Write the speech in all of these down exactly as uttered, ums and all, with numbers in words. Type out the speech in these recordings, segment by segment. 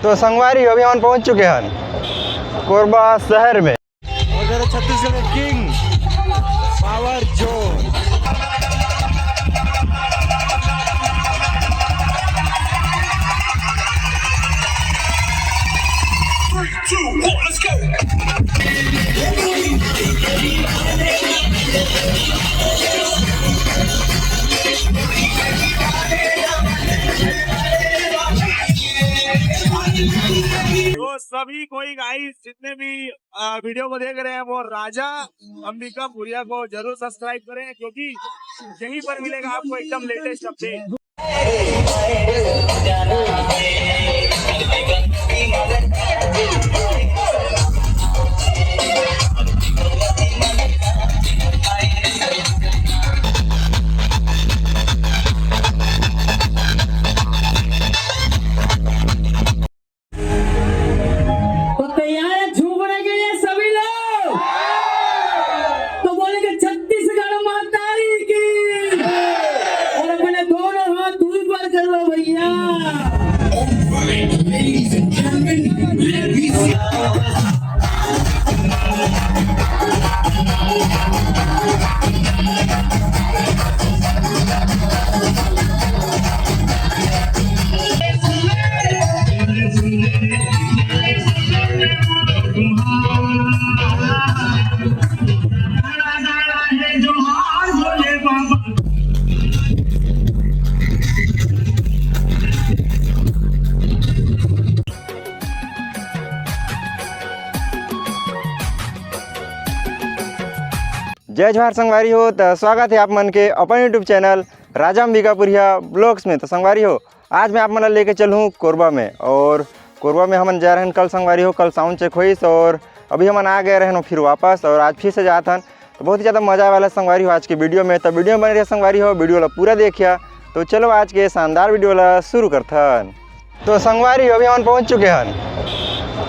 तो संगवारी हो, अभी हमन पहुंच चुके हन कोरबा शहर में। और जरा छत्तीसगढ़ के किंग पावर जोन। तो सभी कोई गाइस जितने भी वीडियो को देख रहे हैं, वो राजा अंबिकापुरिया को जरूर सब्सक्राइब करें, क्योंकि यहीं पर मिलेगा आपको एकदम लेटेस्ट अपडेट। तो तैयार है झूमने के लिए सभी लोग? तो बोलेंगे छत्तीसगढ़ महतारी की। और अपने दोनों हाथ ऊपर कर लो भैया। जय जोहार संगवारी हो, त स्वागत है आप मन के अपन YouTube चैनल राजा अंबिकापुरिया ब्लॉग्स में। तो संगवारी हो, आज मैं आप मन ला लेके चलूँ कोरबा में, और कोरबा में हमन जा रहन कल संगवारी हो, कल साउंड चेक होइस और अभी हमन आ गए रहन फिर वापस, और आज फिर से जात हन। तो बहुत ही ज़्यादा मजा आए वाला है संगवारी हो आज के वीडियो में। तो वीडियो में बने रहिए संगवारी हो, वीडियो ला पूरा देखिया। तो चलो आज के शानदार वीडियो ला शुरू करथन। तो संगवारी हो, अभी हमन पहुंच चुके हन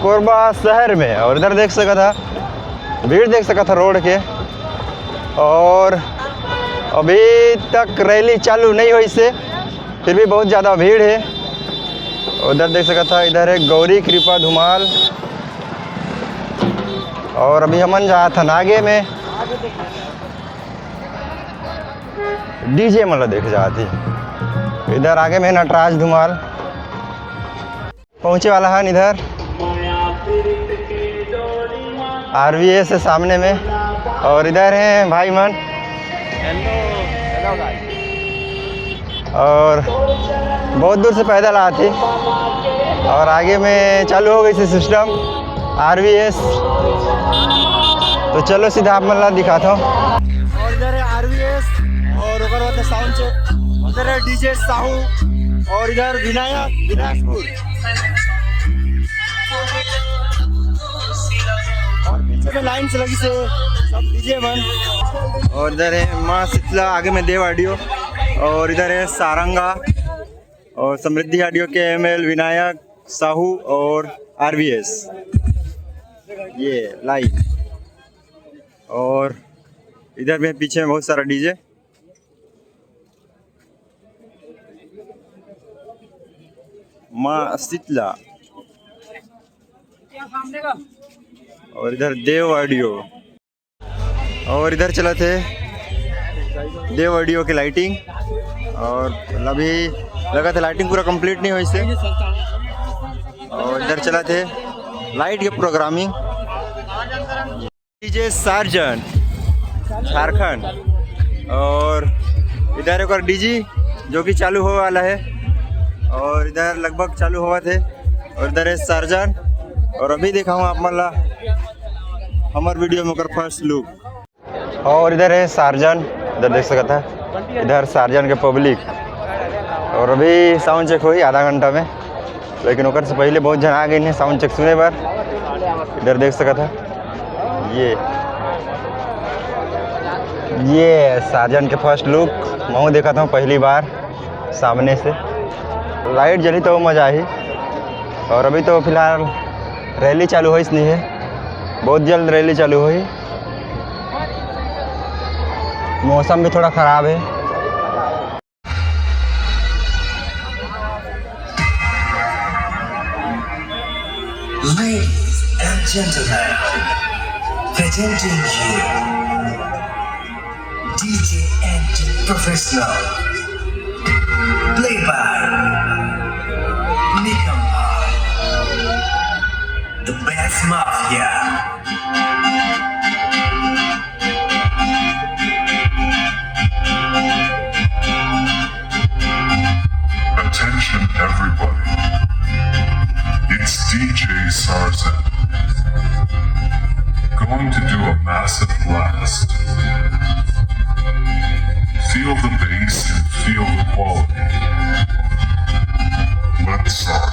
कोरबा शहर में, और इधर देख सकत हा, भीड़ देख सकत हा रोड के, और अभी तक रैली चालू नहीं होइस हे, फिर भी बहुत ज़्यादा भीड़ है। उधर देख सकत हा, इधर है गौरी कृपा धुमाल, और अभी हमन जात हन आगे में। डीजे मन ला देखे जात हे। इधर आगे में नटराज धुमाल पहुंचे वाला है इधर, आरवीएस है सामने में, और इधर हैं भाई मन। और बहुत दूर से पैदल आत हे और आगे में चालू हो गइस हे सिस्टम आरवीएस। तो चलो सीधा आप मन ला दिखाता हूँ। और इधर है आरवीएस और ओकर बाद साउंड चेक। इधर है डीजे साहू और इधर विनायक विनायकपुर। और पीछे में लाइन से लगिस हे सब डीजे मन। और इधर है माँ शीतला, आगे में देव ऑडियो, और इधर है सारंगा और समृद्धि ऑडियो के एमएल विनायक साहू और आरवीएस, ये लाइन। और इधर में पीछे में बहुत सारा डीजे। माँ शीतला और इधर देव ऑडियो। और इधर चलत हे देव ऑडियो के लाइटिंग, और अभी लगत हे लाइटिंग पूरा कंप्लीट नहीं होइस हे। और इधर चलत हे लाइट के प्रोग्रामिंग। डीजे सार्जन झारखंड, और इधर एक और डीजे जो कि चालू होवे वाला है, और इधर लगभग चालू होवत हे, और इधर है सार्जन। और अभी देखाहूँ आप मन ला हमर वीडियो में ओकर फर्स्ट लुक। और इधर है सार्जन, इधर देख सकत हा, इधर सार्जन के पब्लिक। और अभी साउंड चेक होही आधा घंटा में, लेकिन ओकर से पहले बहुत झन आ गइन हे साउंड चेक सुने बर। इधर देख सकत हा, ये ये सार्जन के फर्स्ट लुक महूँ देखत हूँ पहली बार सामने से। लाइट जलही तो मजा आही। और अभी तो फिलहाल रैली चालू होइस नहीं हे, बहुत जल्द रैली चालू होही। मौसम भी थोड़ा खराब है। Ladies and gentlemen, presenting you D J N T Professional. Play by Nikam Bhai, the best mafia. Attention, everybody. It's D J Sarzan. Going to do a massive blast. Feel the bass and feel the quality. Let's start.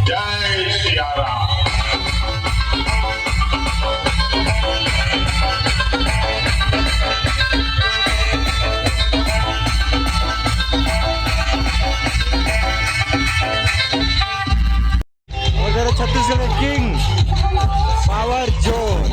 जय सिया राम। और जरा Chhattisgarh king power loan.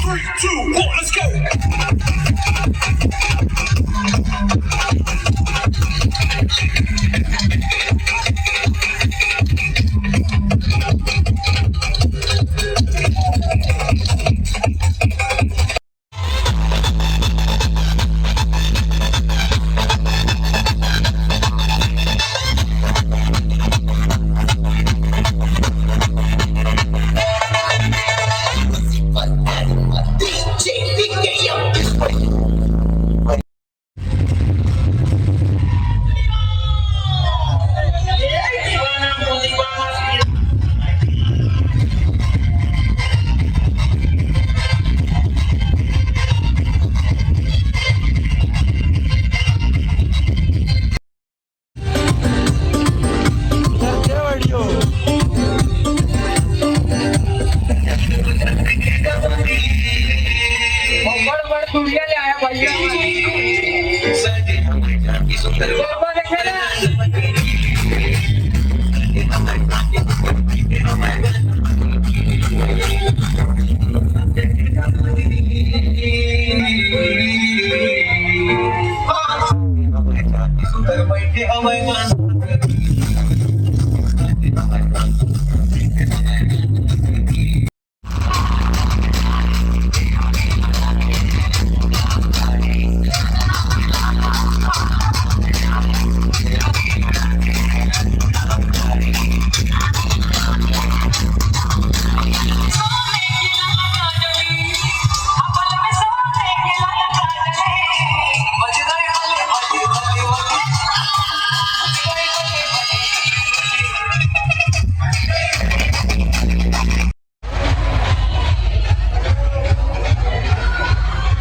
Three, two, one, let's go.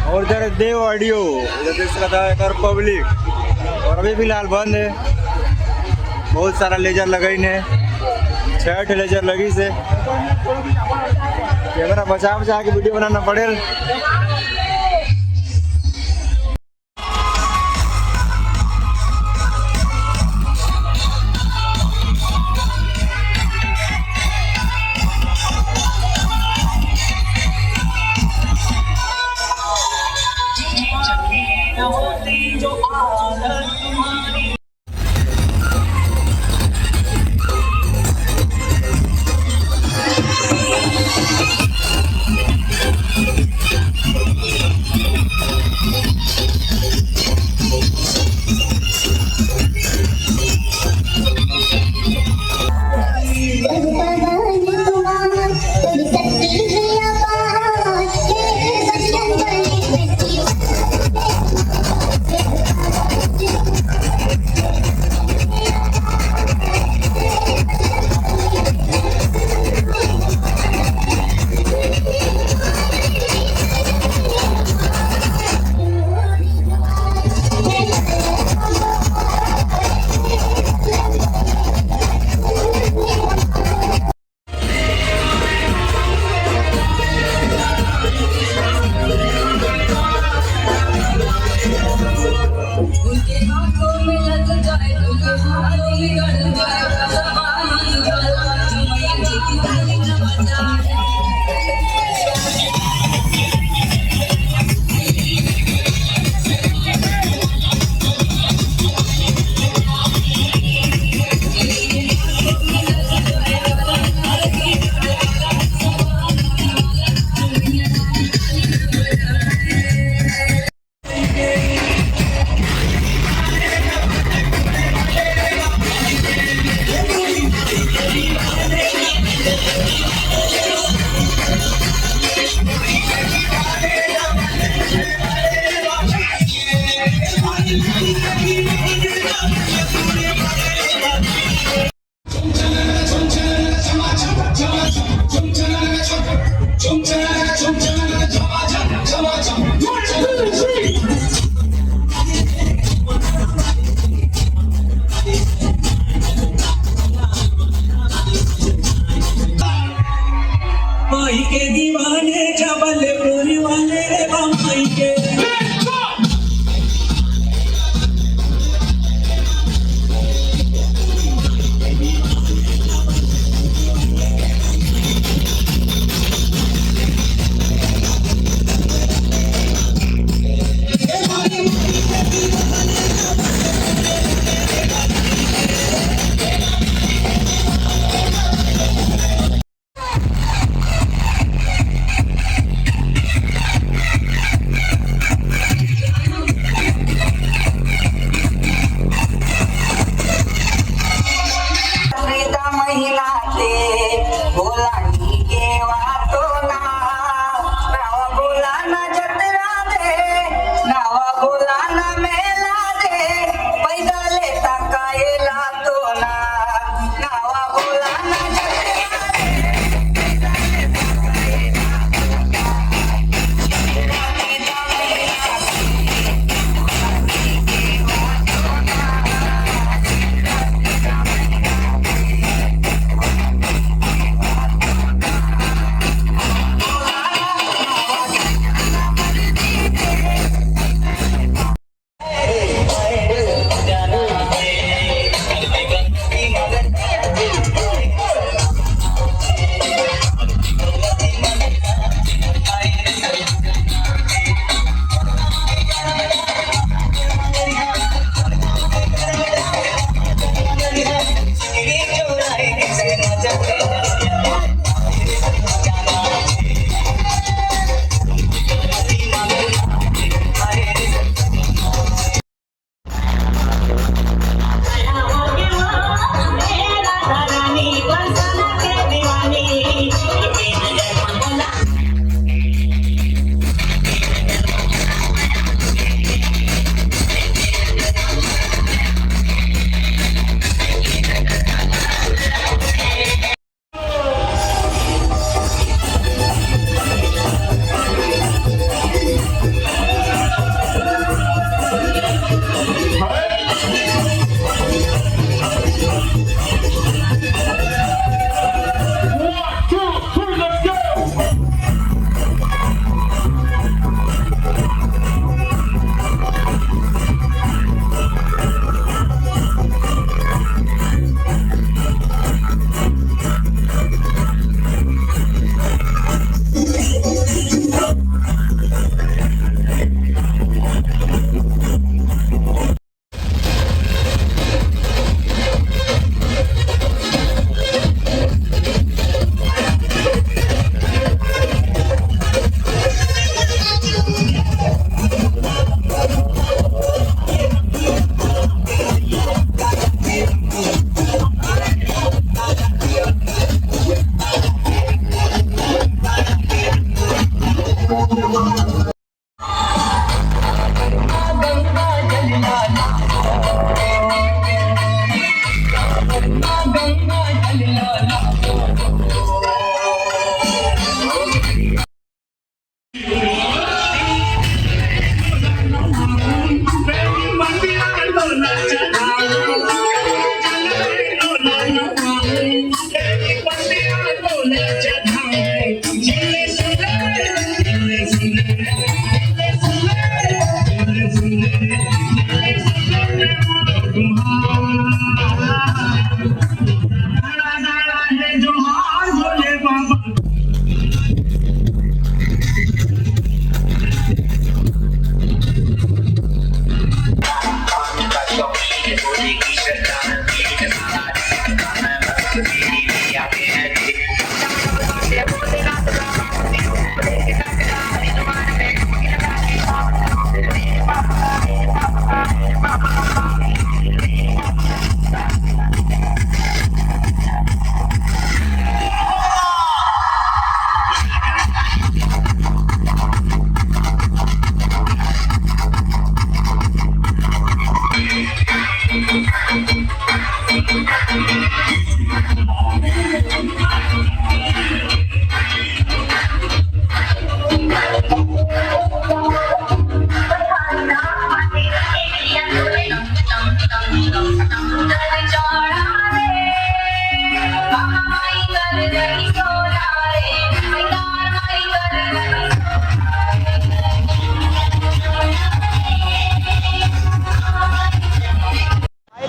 और इधर देव audio, इधर देख सकता है, इधर पब्लिक, और अभी फिलहाल बंद है। बहुत सारा लेजर लगाइन है, छह ठे लेजर लगिस हे। कैमरा बचा बचा के वीडियो बनाना पड़ेल।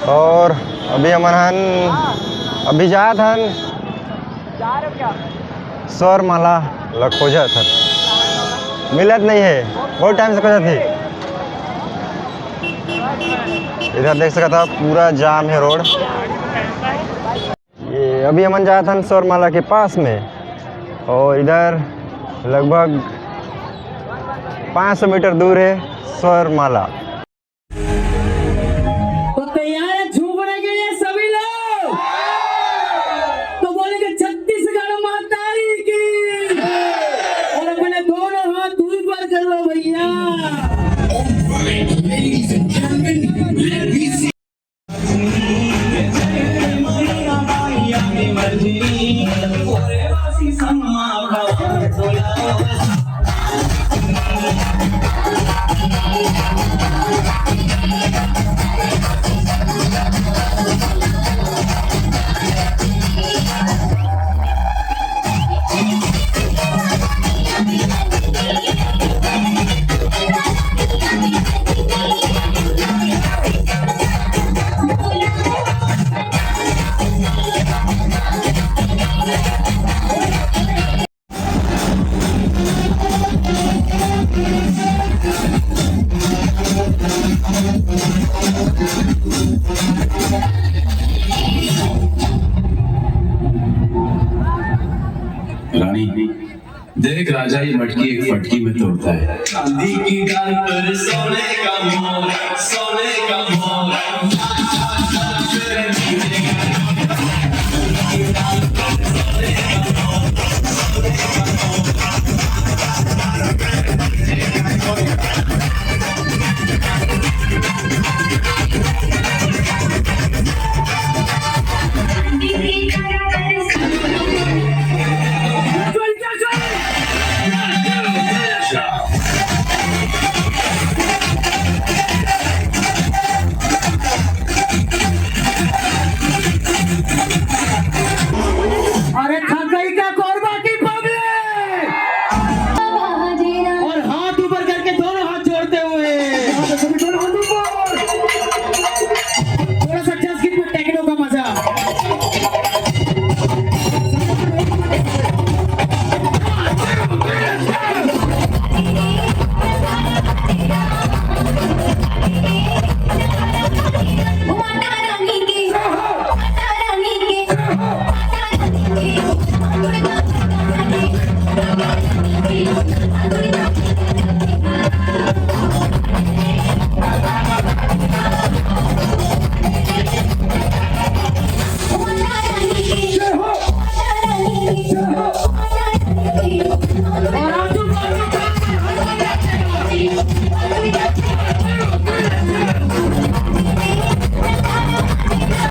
और अभी हमन हन, अभी जात हन, स्वर माला ला खोजत हन, मिलत नहीं है, बहुत टाइम से खोजत ही। इधर देख सकत हव, पूरा जाम है रोड। ये अभी हमन जात हन स्वर माला के पास में, और इधर लगभग पाँच सौ मीटर दूर है स्वर माला। तो तैयार है झूमने के लिए सभी लोग? तो बोलेंगे, "छत्तीसगढ़ महतारी की।" और अपने दोनों हाथ ऊपर कर लो भैया। All right, ladies and gentlemen, let me see. नहीं, देख राजा, ये मटकी एक फटकी में तोड़ता है। चांदी की डाल पर सोने का मोर, सोने का मोर। अरे खकई का कोरबा की पब्लिक, और हाथ ऊपर करके दोनों हाथ जोड़ते हुए, थोड़ा सा जस गीत में टेक्नो का मजा।